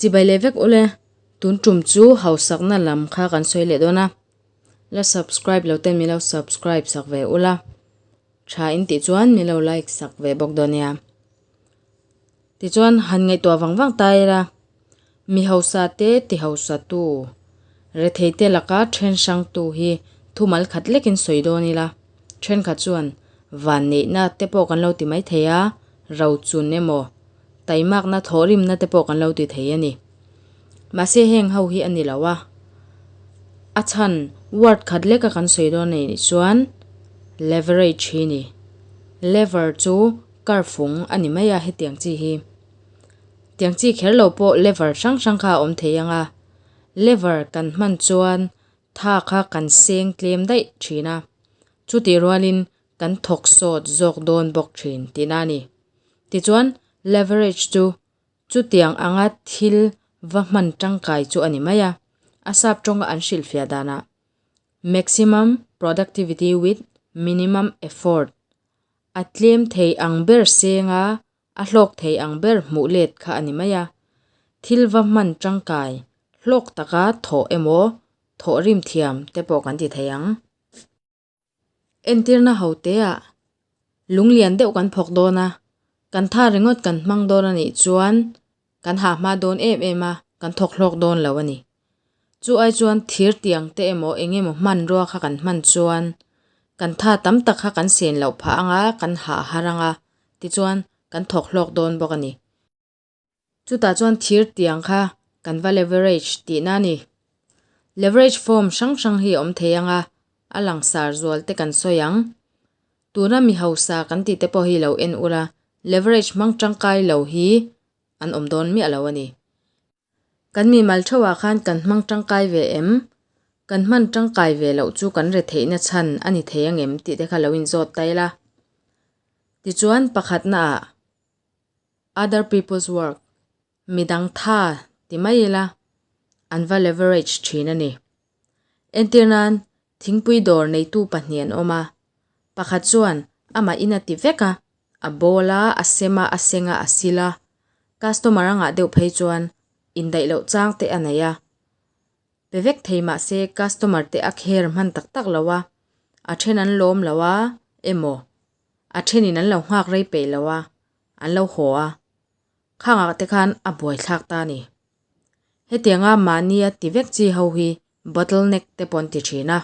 Chibai leh vek ule, tun tum chu hausakna lam kha kan sawi leh dawn a, la subscribe lo ten min lo subscribe sak ve ula, tha in tih chuan min lo like sak ve bawk dawn nia. Tichuan han ngaihtuah vang vang ta ila, mi hausa te ti hausa tu, rethei te laka then hrang tu hi thumal khat lekin sawi dawn ila, thenkhat chuan vanneihna te pawh kan lo ti mai thei a, rochun emaw taimakna thawhrimna te pawh kan lo ti thei a ni. Mahse heng ho hi a ni lo a, a chhan word khat leka kan sawi dawn a nih chuan leverage hi a ni. Lever chu kar fung a ni mai a hetiang chi hi. Tiang chi kher lo pawh lever hrang hrang kha a awm thei ang a, lever kan hman chuan tha kha kan seng tlem daih thin a, chutih rualin kan thawk sawt zawk dawn bawk thin tihna a ni. Tichuan, leverage chu chutiang anga thil va hman tangkai chu a ni mai a, a sap tawnga an hrilhfiah danah maximum productivity with minimum effort a tlem thei ang ber senga a hlawk thei ang ber hmuh let kha a ni mai a, thil va hman tangkai hlawk taka thawh emaw thawh rim thiam te pawh kan ti thei ang. Entirna ho teah lunglian deuh kan phawk dawn a, kan tha ringawt kan hmang dawn a nih chuan kan hah hma dawn em em a, kan thawk hlawk dawn lo a ni. Chu ai chuan thir tiang te emaw eng emaw hmanrua kha kan hman chuan kan tha tam tak kha kan sen loh phah ang a, kan hah har ang a, tichuan kan thawk hlawk dawn bawk a ni. Chutah chuan thir tiang kha kan va leverage tihna a ni. Leverage form hrang hrang hi a awm thei ang a, a langsar zual te kan sawi ang. Tuna mi hausa kan tih te pawh hi lo en ula, leverage hmang tangkai lo hi an awm dawn miah lo a ni. Kan mimal theuhah khan kan hmang tangkai ve em? Kan hman tangkai ve loh chu kan re theihna chhan a ni thei angem tih te kha lo inzawt ta ila. Tichuan pakhatnaah Other people's work, midang tha ti mai ila an va leverage thin a ni. Entir nan thingpui dawr neitu pahnih an awm a, pakhat chuan amah in a ti vek a, a bawl a, a sem a, a seng a, a sil a, customer a ngah deuh phei chuan indaih loh chang te a nei a, pe vek thei mahse customer te a care hman tak tak lo a, a then an lawm lo a emaw a thenin an lo nghak rei peih lo a, an lo haw a, khangah te khan a buaithlak ta a ni. Hetianga mahnia ti vek chi ho hi bottle neck te pawh an ti thin a.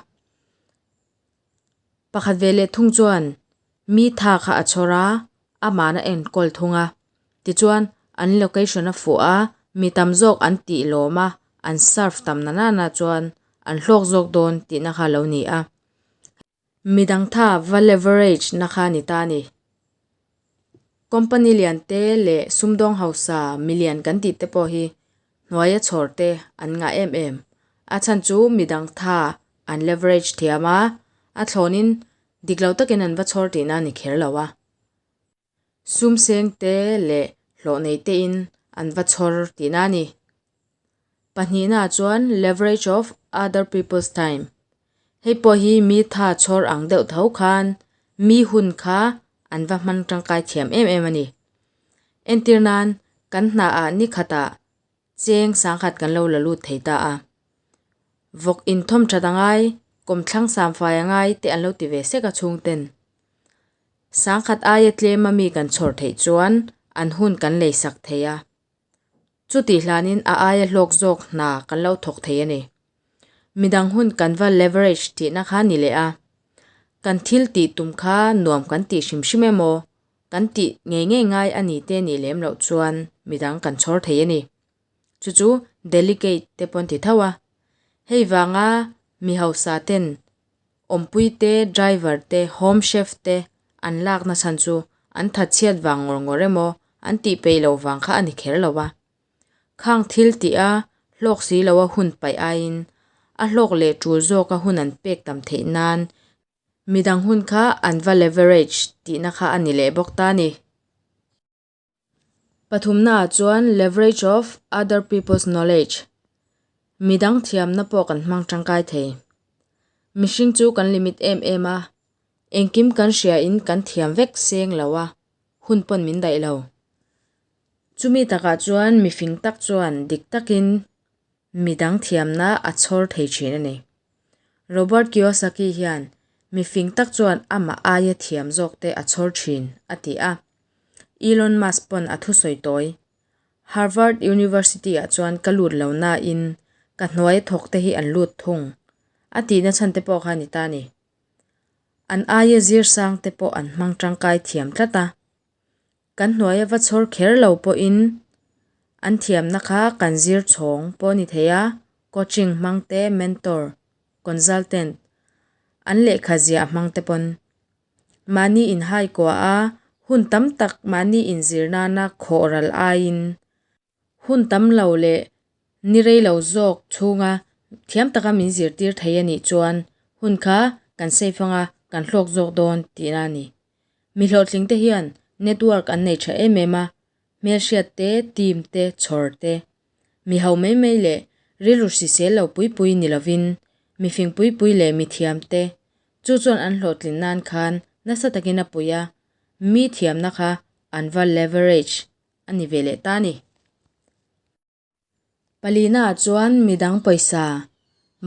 Pakhat ve leh thung chuan mi tha kha a chhawr a, amahna enkawl thung a. Tichuan an location a fuh a, mi tam zawk an tih lawm a, an serve tam na nana chuan an hlawk zawk dawn tihna kha a lo ni a. Midang tha va leverage na kha ni ta a ni. Company lian te leh sumdawng hausa milian kan tih te pawh hi hnuaia chhawr te an ngah em em. A chhan chu midang tha an leverage thiam a, a thlawnin dik lo takin an va chhawr tihna a ni kher lo a. Sum seng te leh hlawh nei tein an va chhawr tihna a ni. Pahnihnaah chuan leverage of other people's time. Hei pawh hi mi tha chhawr ang deuh tho khan mi hun kha an va hman tangkai thiam em em a ni. Entir nan kan hnaah ni khatah cheng sangkhat kan lo la lut thei ta a. Vawk inthawm that a ngai, kawmthlang samfai a ngai te an lo ti ve sek a chhungten. Sangkhat aia tlema mi kan chhawr theih chuan an hun kan leisak thei a. Chutih hlanin a aia hlawk zawk hna kan lo thawk thei a ni. Midang hun kan va leverage tihna kha ni leh a. Kan thil tih tum kha nuam kan tih hrim hrim emaw, kan tih ngei ngei ngai a ni te nih lem loh chuan midang kan chhawr thei a ni. Chu chu delegate te pawn ti tho a. Hei vanga mi hausa ten awmpui te, driver te, home chef te an lak na chhan chu an thatchhiat vang ngawr ngawr emaw an tih peih loh vang kha a ni kher lo a. Khang thil tih a hlawk si lo a hun paih aiin a hlawk leh tul zawk a hun an pek tam theih nan midang hun kha an va leverage tihna kha a ni leh bawk ta a ni. Pathumnaah chuan leverage of other people's knowledge, midang thiamna pawh kan hmang tangkai thei. Mihring chu kan limit em em a, engkim kan hriain kan thiam vek seng lo a, hun pawn min daih lo. Chumi takah chuan mifing tak chuan dik takin midang thiamna a chhawr thei thin a ni. Robert Kiyosaki hian mifing tak chuan amah aia thiam zawk te a chhawr thin a ti a. Elon Musk pawn a thusawi tawi. Harvard University ah chuan ka lut lo nain ka hnuaia thawk te hi an lut thung a tihna chhan te pawh kha a ni ta a ni. An aia zir sang te pawh an hmang tangkai thiam tlat a. Kan hnuaia va chhawr kher lo pawhin an thiamna kha kan zir chhawng pawh a ni thei a, coaching hmang te, mentor, consultant, an lehkha ziah hmang te pawn mahni inhai kuah a, hun tam tak mahni inzir nana khawh ral aiin Hun tam lo leh ni rei lo zawk chhunga thiam taka min zirtir thei a nih chuan hun kha kan safe anga kan hlawk zawk dawn tihna a ni. Mi hlawhtling te hian network an nei tha em em a, hmelhriat te, team te, chhawr te, mi ho mai mai leh rilru hrisel lo pui pui ni lovin mi fing pui pui leh mi thiam te chu chuan an hlawhtlin nan khan nasa takin a pui a, mi thiamna kha an va leverage a ni ve leh ta a ni. Palina ah chuan midang pawisa,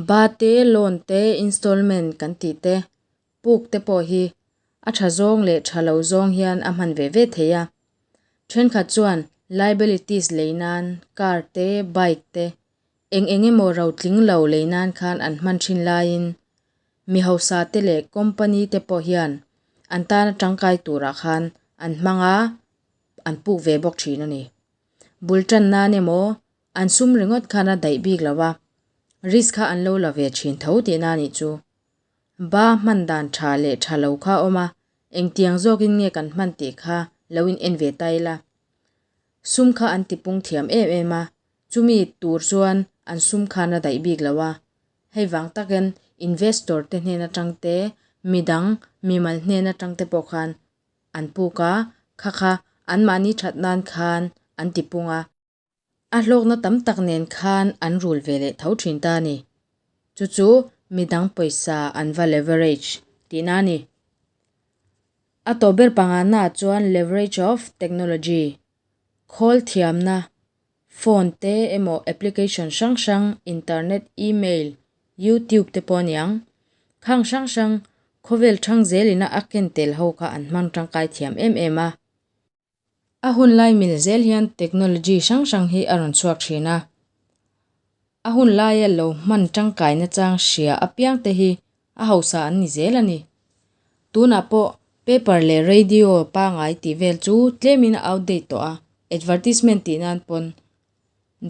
ba te, loan te, installment kan tih te, puk te pawh hi a tha zawng leh tha lo zawng hian a hman ve ve thei a. Thenkhat chuan liabilities lei nan car te, bike te, eng eng emaw ro tling lo lei nan khan an hman thin laiin mi hausa te leh company te pawh hian an tana tangkai turah khan an hmang a, an puk ve bawk thin a ni. Bul tan nan emaw an sum ringawt khan a daih bik lo a, risk kha an lo la ve thin tho tihna a nih chu. Ba hman dan tha leh tha lo kha a awm a, engtiang zawkin nge kan hman tih kha lo in en ve ta ila. Sum kha an tipung thiam em em a, chumi tur chuan an sum khan a daih bik lo a. Hei vang takin investor te hnen atang te, midang mimal hnen atang te pawh khan an puk a, kha kha anmahni that nan khan an ti pung a. A hlawkna tam tak nen khan an rul ve leh tho thin ta a ni. Chu chu midang pawisa an va leverage tihna a ni. A tawh ber pangana ah chuan leverage of technology, khawl thiamna, phone te emaw application hrang hrang, internet, email, youtube te pawh a ni ang. Khang hrang hrang khawvel thang zelina a ken tel ho kha an hmang tangkai thiam em em a. A hun lai mil zel hian technology hrang hrang hi a rawn chhuak thin a. A hun laia lo hman tangkai nachang hria apiang te hi a hausa an ni zel a ni. Tunah pawh paper leh radio pangai tih vel chu tlemin a outdate tawh a, advertisement tih nan pawn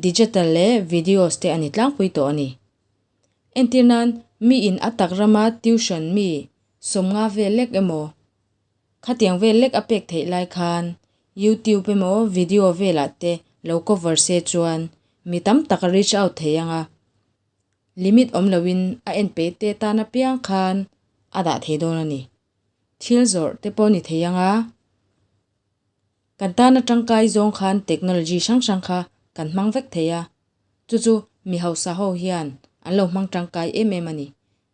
digital leh videos te a ni tlangpui tawh a ni. Entir nan miin a tak rama tuition mi 50 vel lek emaw khatiang vel lek a pek theih lai khan youtube emaw video velah te lo cover se chuan mi tam tak a reach out thei ang a. Limit awm loin a en pei te tan apiang khan a dah thei dawn a ni. Thil zawrh te pawh ni thei ang a, kan tana tangkai zawng khan technology hrang hrang kha kan hmang vek thei a, chu chu mi hausa ho hian an lo hmang tangkai em em a ni.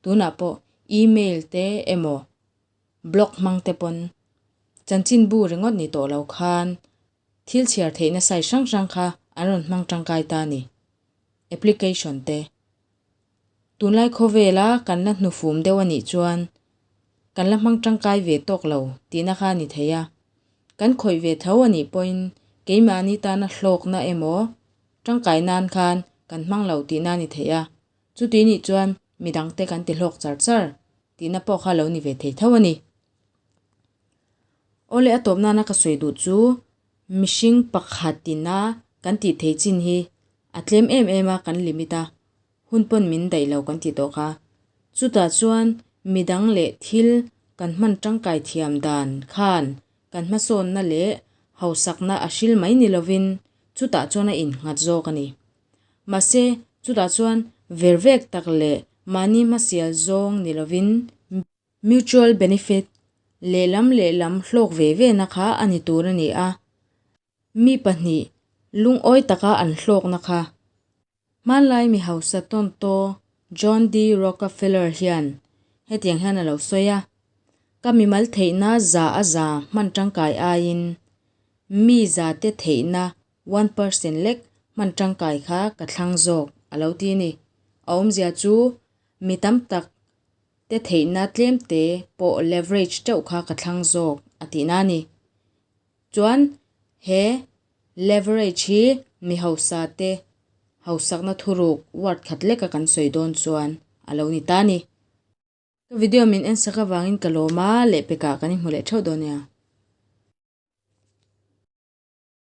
Tunah pawh email te emaw blog hmang te pawn chanchinbu ringawt ni tawh lo khan thil chhiar theihna site hrang hrang kha an rawn hmang tangkai ta a ni. Application te. Tunlai khawvela kan la hnufum deuh a nih chuan kan la hmang tangkai ve tawk lo tihna kha a ni thei a. Kan khawih ve tho a nih pawhin keimahni tana hlawkna emaw tangkai nan khan kan hmang lo tihna a ni thei a. Chuti nih chuan midangte kan ti hlawk char char tihna pawh kha lo ni ve thei tho a ni. Awle a tawp nana ka sawi duh chu mihring pakhatina kan tih thei chin hi a tlem em em a kan limit a, hun pawn min daih lo kan tih tawh kha. Chutah chuan midang leh thil kan hman tangkai thiam dan khan kan hmasawnna leh hausakna a hril mai ni lovin chutah chuan a innghat zawk a ni. Mahse, chutah chuan vervek tak leh mahni hmasial zawng ni lovin mutual benefit, lehlam lehlam hlawk ve vena kha a ni tur a ni a. Mi pahnih lungawi taka an hlawkna kha. Hmanlai mi hausa tawntaw John D. Rockefeller hian hetiang hian a lo sawi a, Ka mimal theihna za a za hman tangkai aiin mi zate theihna 1% lek hman tangkai kha ka thlang zawk a lo ti a ni. A awmzia chu mi tam tak te theihna tlem te pawh leverage teuh kha ka thlang zawk a tihna a ni. Chuan he leverage hi mi hausa te hausakna thuruk word khat leka kan sawi dawn chuan a lo ni ta a ni. Ka video min en sak avangin ka lawm a, lehpekah kan inhmu leh theuh dawn nia.